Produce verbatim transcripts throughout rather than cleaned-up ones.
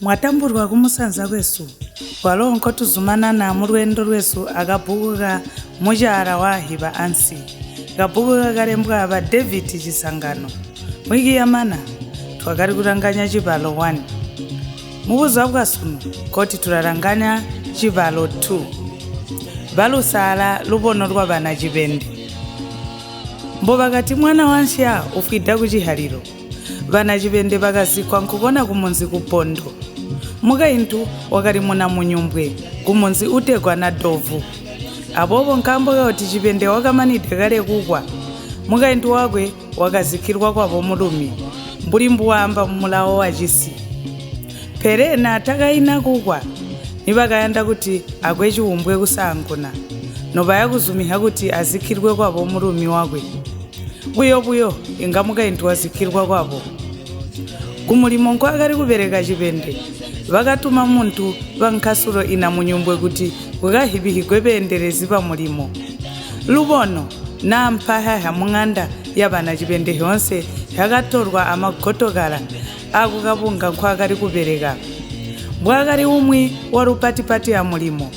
Mwatambulwa kumusanza kwesu, walo nkotuzumana na mu lwendo lwesu akabhuku ka Muchara wa Hiŵa Ansi, kabhuku kakalembwa ŵa David Chisangano. Mwiki ya mana, twakali kulanganya chibalo one. Mu kuzapwa sunu, koti tulalanganya chibalo two. Balusala lubono lwa ŵana chipende. Mbo ŵakati mwana wa nchya ufwida ku chihaliro, ŵana chipende ŵakazikwa nkukona ku munzi ku Pondo. Mukayintu wakali muna munyumbwe ku munzi utegwa na Dovu. Apopo nkambo kakuti chipende wakamanide kale kukwa, mukayintu wakwe wakazikirwa kwapo murumi, mbuli mbwamba mu mulawo wa chisi. Pherena takayina kukwa, ni ŵakayanda kuti akwe chiwumbwe kusanguna, no ŵayakuzumiha kuti azikirwe kwapo murumi wakwe. Buyobuyo inga mukayintu wazikirwa kwapo. Ku mulimo nkwakali kupereka chipende, ŵakatuma munthu ŵa nkhasulo ina mu nyumbwe kuti kukahiŵihigwe ŵenderezi ŵa mulimo. Lubono na mphaha ya mu ng'anda ya ŵana chipende yonse yakatorwa amagotokara aku kapunga nkhwakali kupereka. Mbwakali umwi wa lupatipati ya mulimo.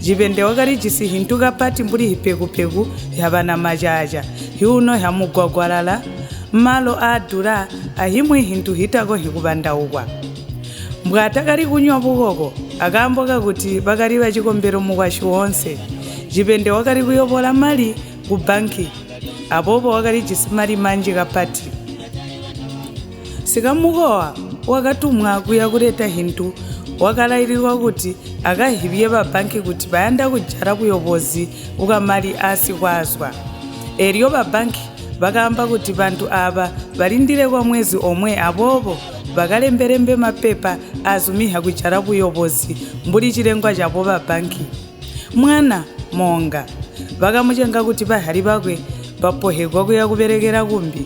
Chipende wakali jisi hintu kapati mbuli hipekupeku hya ŵana machacha, hiuno hya mugwagwalala, malo adura ahimwe hintu hitako hikuŵandaukwa. Mbwatakali kunywa bukoko, akambo kakuti ŵakali ŵachikombero mukwashi wonse, chipende wakali kuyowola mali ku banki, apopo wakali jisi mali manji kapati. Sikamukowa wakatumwa kuya kureta hintu, wakalayirirwa kuti akahiŵye ŵabanki kuti ŵayanda kujara kuyobozi uka mali asi kwazwa. Elyo ŵabanki ŵakamba kuti ŵanthu aŵa ŵalindire kwa mwezi omwe apopo ŵakalembelembe mapepa azumiha kujara kuyobozi mbuli chilengwa chapo ŵabanki. Mwana monga ŵakamuchenga kuti ŵahali ŵakwe ŵapohegwa kuya kuŵerekera kumbi.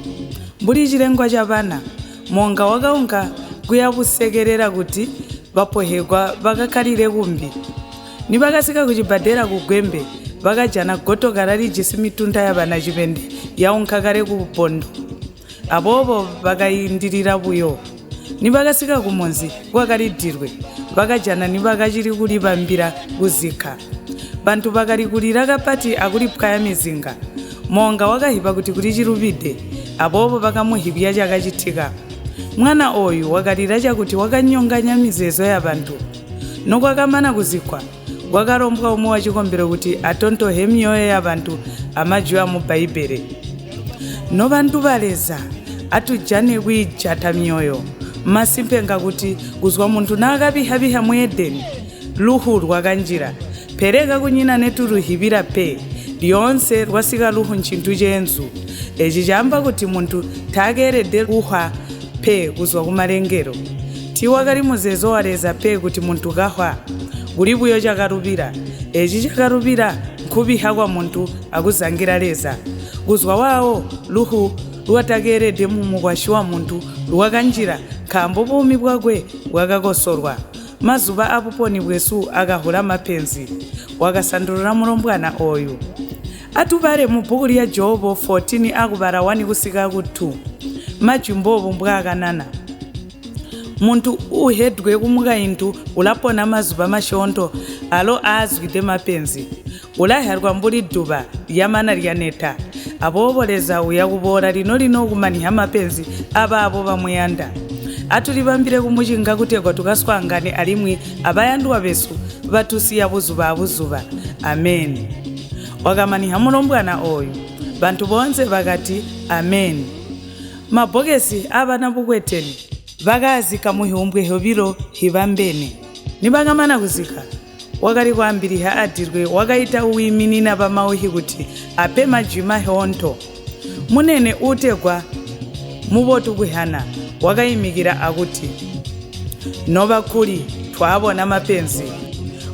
Mbuli chilengwa cha ŵana, monga wakawunga kuyaŵusekerera kuti ŵapohegwa ŵakakhalire kumbi. Ni ŵakasika ku chibadera ku Gwembe, ŵakajana gotokara lijisi mitunda ya ŵana chipende yawunka kale ku Pondo. Apopo ŵakayindirira buyo. Ni ŵakasika ku munzi, kwakali didwe, ŵakajana ni ŵakachiri kuliŵambira kuzikha. Ŵanthu ŵakali kulira kapati akulipwaya mizinga. Monga wakahipa kuti kuli chiluŵide, apopo ŵakamuhipya chakachitika. Mwana oyu wakalira chakuti wakanyonganya mizezo ya ŵanthu. Noko akamana kuzikwa, wakarombwa umo wa chikombero kuti atontohe miyoyo ya ŵanthu amajwi a mu Bhaibele. No ŵanthu ŵa Leza, atujane kwijata miyoyo. Masimpe ngakuti kuzwa munthu na akaŵihaŵiha mu Edeni, luhu lwakanjira. Pereka kunyina netu luhiŵira pe, lyonse lwasika luhu nchinthu chenzu. Ichi chamba kuti munthu takerede kuhwa pe kuzwa ku malengero. Ti wakali muzezo wa Leza pe kuti munthu kahwa. Kuli buyo chakaruŵira. Ichi chakaruŵira nkhuŵiha kwa munthu akuzangira Leza. Kuzwa wawo luhu lwatakerede mu mukwashi wa munthu lwakanjira nkhambo pumi bwakwe bwakakosorwa. Mazuŵa a buponi bwesu akahula mapenzi, wakasandulula mulombwana oyu. Atubale mu buku lya Jobo fourteen akubala one kusika ku two. Majwi mbobo mbwakanana. Munthu uhedwe ku mukayintu ulapona mazuŵa mashonto alo azwide mapenzi. Ulahyarwa mbuli duŵa lyamana lyaneta. Apo Leza uya kubora lino lino kumanyiha mapenzi aŵapo ŵamuyanda. Atulibambire kumuchinga kutegwa tukaswangane alimwi aŵayandwa ŵesu ŵatusiya buzuŵa buzuŵa. Ameni. Wakamanyiha mulombwana oyu. Ŵanthu bonse ŵakati, Ameni. Mabokesi aŵa na bukweteni ŵakazika mu hiumbwe hobilo hiŵambene. Ni ŵakamana kuzika, wakali kwambiriha adirwe wakayita uwiminina pa mauhi kuti ape majwi mahonto. Munene utegwa mubotu kwihana wakayimikira akuti, noba kuli twabona mapenzi.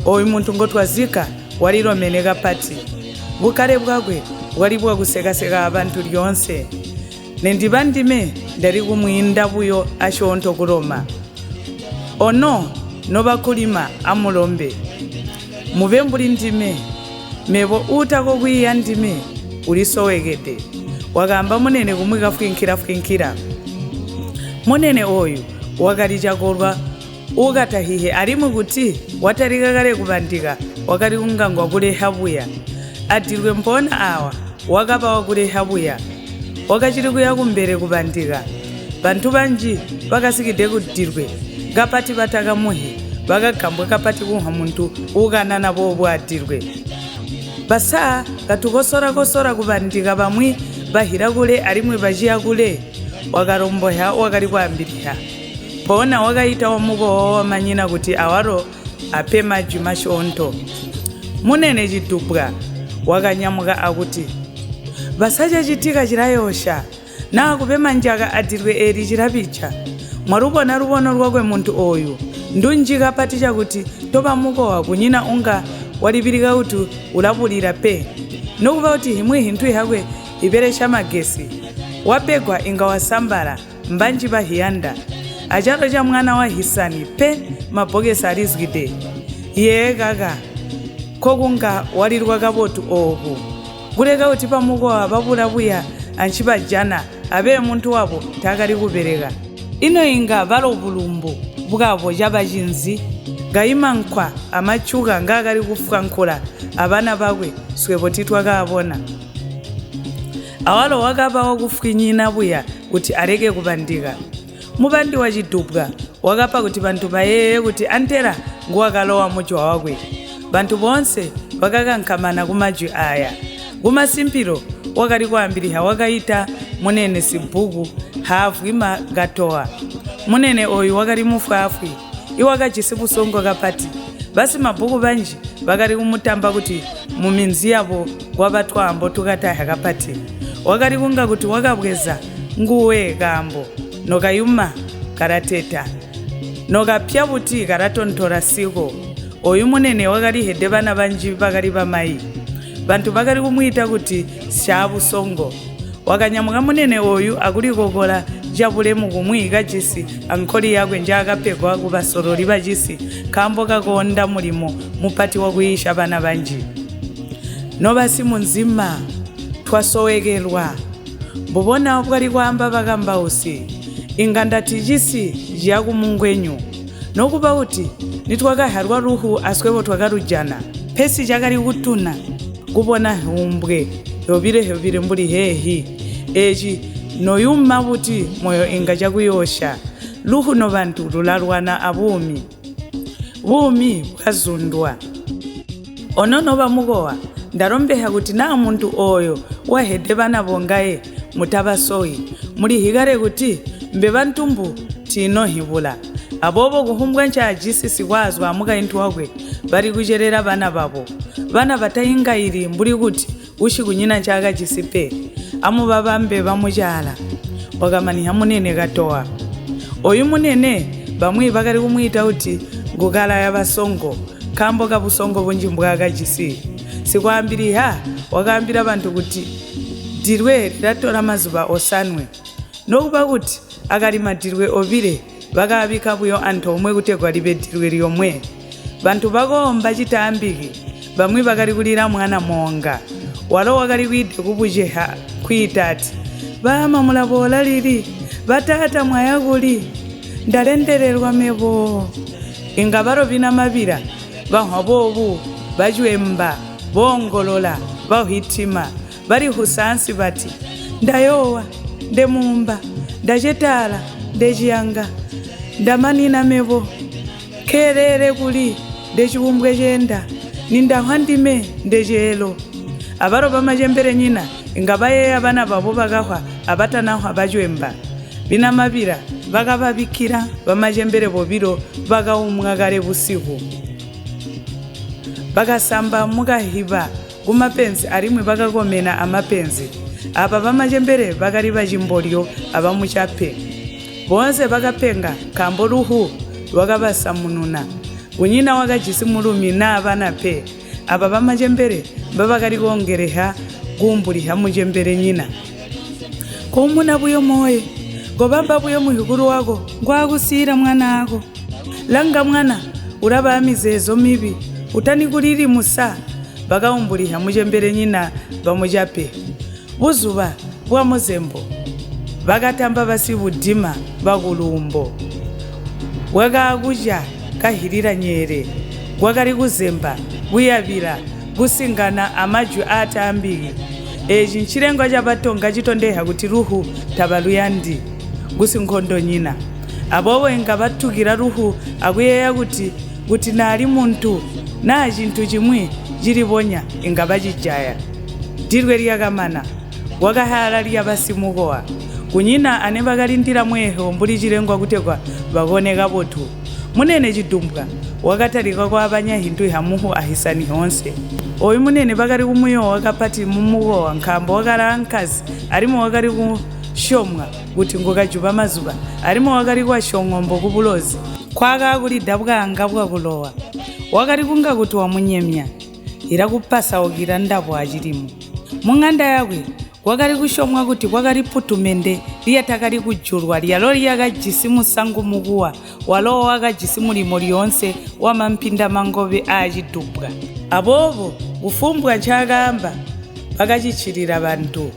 Oyu munthu ngotwazika wali lomeneka pati. Bukale bwakwe wali bwakusekaseka ŵanthu lyonse. Nendiŵa ndime ndali kumwinda buyo ashonto ku Roma. Ono noŵa kulima amulombe. Muŵe mbuli ndime, mevo uta kokwiya ndime ulisowekede, wakamba munene kumwikafwinkhirafwinkhira. Munene oyu wakali chakorwa Ukatahihe alimwe kuti watalika kale kuŵandika, wakali kunga ngwa kuleha buya. Adirwe mpona awa, wakaŵa wakuleha buya. Wakachiri kuya kumbere kuŵandika. Ŵanthu ŵanji ŵakasikide ku dirwe, kapati ŵataka muhi, ŵakagambwa kapati kunha munthu ukanana bobo adirwe. Basa katukosorakosora kuŵandika ŵamwi ŵahira kule alimwe ŵachiya kule, wakaromboha wakali kwambiliha. Pona wakayita wamukowa wamanyina kuti awaro ape majwi mashonto. Munene chidubwa wakanyamuka akuti, basa chachitika chirayosha, na kupema njaka adirwe eli chirapicha. Mwaluwona luwono lwakwe munthu uyu, ndunjika pati chakuti topa mukowa kunyina unga waliŵirika kuti ulapulira pe. Nokupa kuti himwe hinthu ihakwe iperesha magesi, wapegwa inga wasambala, mbanji pa hiyanda. Acharo cha mwana wa hisani pe mabokesi alizgide. Yee kaka, kokunga walirwa kabotu oku. Kuleka kuti pamukowa papula buya anchipajana, aŵe munthu wapo takali kupereka. Ino inga ŵalo bulumbu bwabo cha pachinzi, ngayima nkhwa amachuka nga akali kufwankhula abana bakwe swepo titwakaŵona. Awalo wakapa wakufwinyina buya kuti areke kupandika. Mupandi wa chidubwa wakapa kuti ŵanthu ŵayeye kuti antera nguwakalowa mujwa wakwe. Ŵanthu bonse ŵakakankamana ku majwi aya. Ku masimpiro wakali kwambiliha wakayita munene Sibhuku Havwima Gatowa. Munene uyu wakali mufwafwi. Iwo wakajisi busongo kapati. Basi mabhuku ŵanji ŵakali kumutamba kuti mu minzi yapo waŵa twambo tukataha kapati. Wakali kunga kuti wakabweza nguwe kambo, no kayuma karateta, no kapya kuti karatonthora siko. Uyu munene wakali hede ŵana ŵanji ŵakali ŵamayi. Ŵanthu ŵakali kumwita kuti Shabusongo. Wakanyamuka munene uyu akulikokora cha bulemu kumwi kachisi ankholi yakwe nja akapegwa ku ŵasoroli ŵachisi kambo kakonda mulimo mupati wakuyisha ŵana ŵanji. No ŵasimu nzima twasowekerwa. Mbubona pwali kwamba ŵakambausi, inga ndati chisi chiya ku mungwenyu, nokupa kuti nitwakaharwa luhu aswepo twakarujana, pesi chakali kutuna. Kupona humbwe, hyoŵire hyoŵire mbuli hehi. Echi, no yuma kuti moyo inga chakuyosha, luhu no ŵanthu lularwana abumi. Bumi bwazundwa. Ono no ŵamukowa, ndarombeha kuti na munthu oyo wahede ŵana bongaye mutaŵasowi, muli hikale kuti mbe ŵantumbu tino hibula. Abobo kuhumbwa ncha ajisi sikwazwa amukainthu wakwe ŵali kucherera ŵana ŵapo. Ŵana ŵatayinga ili mbuli kuti uchi kunyina chaka chisipe, amu ŵaŵambe ŵa mu chara. Wakamaniha munene Katowa. Uyu munene bamwi ŵakali kumwita kuti ngukala ya ŵasongo, kambo ka busongo bunji mbwaka chisi. Sikwambiriha wakambira ŵanthu kuti, dirwe liratora mazuŵa osanwe. Nokupa kuti akali madirwe oŵire, ŵakaŵikapuyo anthomwe kutegwa liŵe dirwe lyomwe. Ŵanthu ŵakomba chitambiki, ŵamwi ŵakali kulira mwana monga. Walo wakali kwide kupujeha kwitati, ŵama mulapora lili? Ŵatata mwaya kuli? Ndalendererwa mepo. Inga ŵalo ŵina maŵira, ŵanhwa bobu, ŵachwemba, ŵongolola, ŵauhithima, ŵali husansi ŵati, ndayowa, ndemumba, ndachetala, ndechiyanga, ndamanina mepo, kherere kuli, ndechiwumbwe chenda, nindahwa ndime, ndechelo. Aŵalo ŵamachembere nyina, inga ŵayeya ŵana ŵawo ŵakahwa, aŵatanahwa ŵachwemba. Ŵina maŵira ŵakaŵaŵikira ŵamachembere ŵoŵiro ŵakawumwa kale usiku. Ŵakasamba mukahiŵa ku mapenzi alimwe ŵakakomena amapenzi. Apa ŵamachembere ŵakali ŵachimbolyo aŵa muchape. Bonse ŵakapenga kambo luhu lwakaŵasamununa. Unyina wakajisi murumi na ŵana pe. Apa ŵamachembere mbaŵakali kongereha gumbu liha muchembere nyina. Kumuna puyo moye, ngo ŵamba puyo muhikuru wako ngwakusiyira mwana ako. Langa mwana, ulaŵa mizezo miŵi, utani kuliri musa, ŵakawumbuliha muchembere nyina pamochape. Buzuŵa bwa muzembo, ŵakatamba ŵasi ŵudima ŵa ku lumbo. Wakakucha kahilira nyere, wakali kuzemba, kuyaŵira, kusingana amajwi atambiki. Echi nchilengwa cha patonga chitondeha kuti ruhu taŵa luyandi, kusi nkhondo nyina. Apo wenga ŵatukira ruhu akuyeya kuti, kuti nali munthu, na chinthu chimwi chiliponya inga ŵachijaya. Dilwe lyakamana, wakahara lya ŵasimukowa. Kunyina ane ŵakalindira mweho mbuli chilengwa kutegwa ŵawonekapo tu. Munene chidumbwa wakatalika kwa ŵanyahindwi hamuhu ahisani honse. Oyu munene ŵakali kumuyowa kapati mu mukowa nkhambo wakala nkazi alimo wakali kushomwa kuti ngukajupa mazuŵa alimo wakali kwa shong'ombo ku bulozi. Kwaka kulidabwanga bwakulowa. Wakali kunga kuti wamunyemya ila kupasa ukira ndapo achilimo. Mu ng'anda yakwe kwakali kushomwa kuti kwakali putumende liyatakali kujurwa lyalo liyakajisi musangu mukuwa walowa wakajisi mulimo lyonse wa mampinda mangobe a chidubwa. Apopo kufumbwa nchakamba pakachichirira ŵanthu.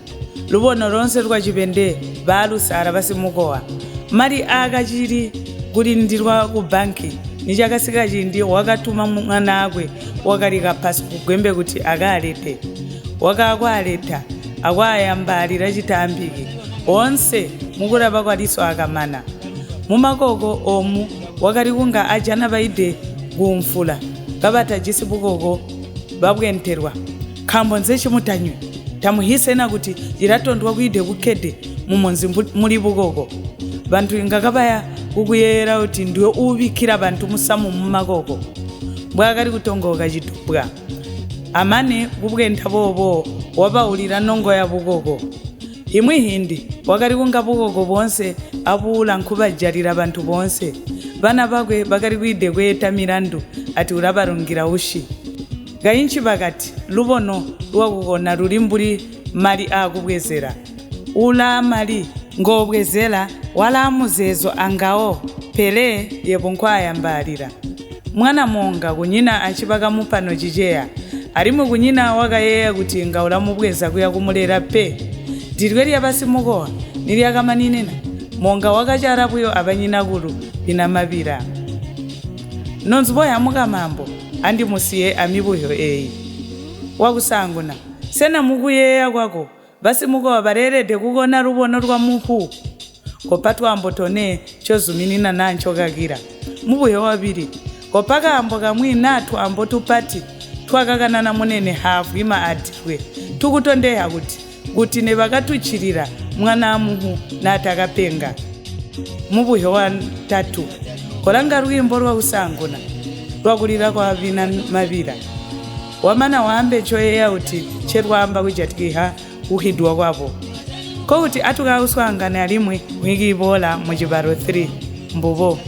Lubono lonse lwa chipende ŵalusala ŵasimukowa. Mali akachili kulindirwa ku banki ni chakasika chindi wakatuma mwanakwe wakali kapasu kugwembe kuti akalete. Wakakwaleta akwayambalira chitambiki onse mukurapa kwa liso akamana. Mu makoko omu wakali kunga ajana ŵaide ku mfula kaŵatajisi bukoko ŵabwenterwa. Khambo nzechi mutanywe tamuhisena kuti jiratondwa kuide kukede mumonzi mbu- muli bukoko. Ŵanthu ingakaŵaya kukuyera kuti ndiwe uŵikira ŵanthu musamu mu makoko. Bwakali kutongoka chitupwa. Amane kubwentha bobo wapaulira nongo ya bukoko. Imwe hindi wakali kunga bukoko bonse apo ula nkhuŵajalira ŵanthu bonse. Ŵana ŵakwe ŵakali kwide kweta mirandu ati ulaŵarungira ushi. Kayinchi ŵakati, lubono lwakukona luli mbuli mali akubwezera. Ula mali ngobwezera wala muzezo angawo pele yepo nkhwayambalira. Mwana monga kunyina achipaka mupano chicheya, alimwe kunyina wakayeya kuti nga ulamubweza kuya kumulera pe. Dilwe lya pasi mukowa ni lyakamanine na monga wakachara puyo aŵanyinakuru pina maŵira. Nonzbo yamuka mambo andi musiye amibuhyo eyi. Wakusanguna, sena mukuyeya kwako basi mukowa ŵalerede kukona lubono lwa muhu. Kopa twambo tone chozuminina nancho kakira. Mubuhe waŵiri, kopa kambo kamwi nathu ambo tupati twakakanana munene hafu ima adilwe. Tukutondeha kuti kuti ne ŵakatuchirira mwana muhu nati akapenga. Mubuhe wa tatu, kolanga lwimbo lwa usanguna lwakulira kwa ŵina maŵira. Wamana wambe choyeya kuti cherwamba kujatikiha kuhidwa kwapo. Ko kuti atukauswanga na limwe kuhikibora mu chibaro three mbubo.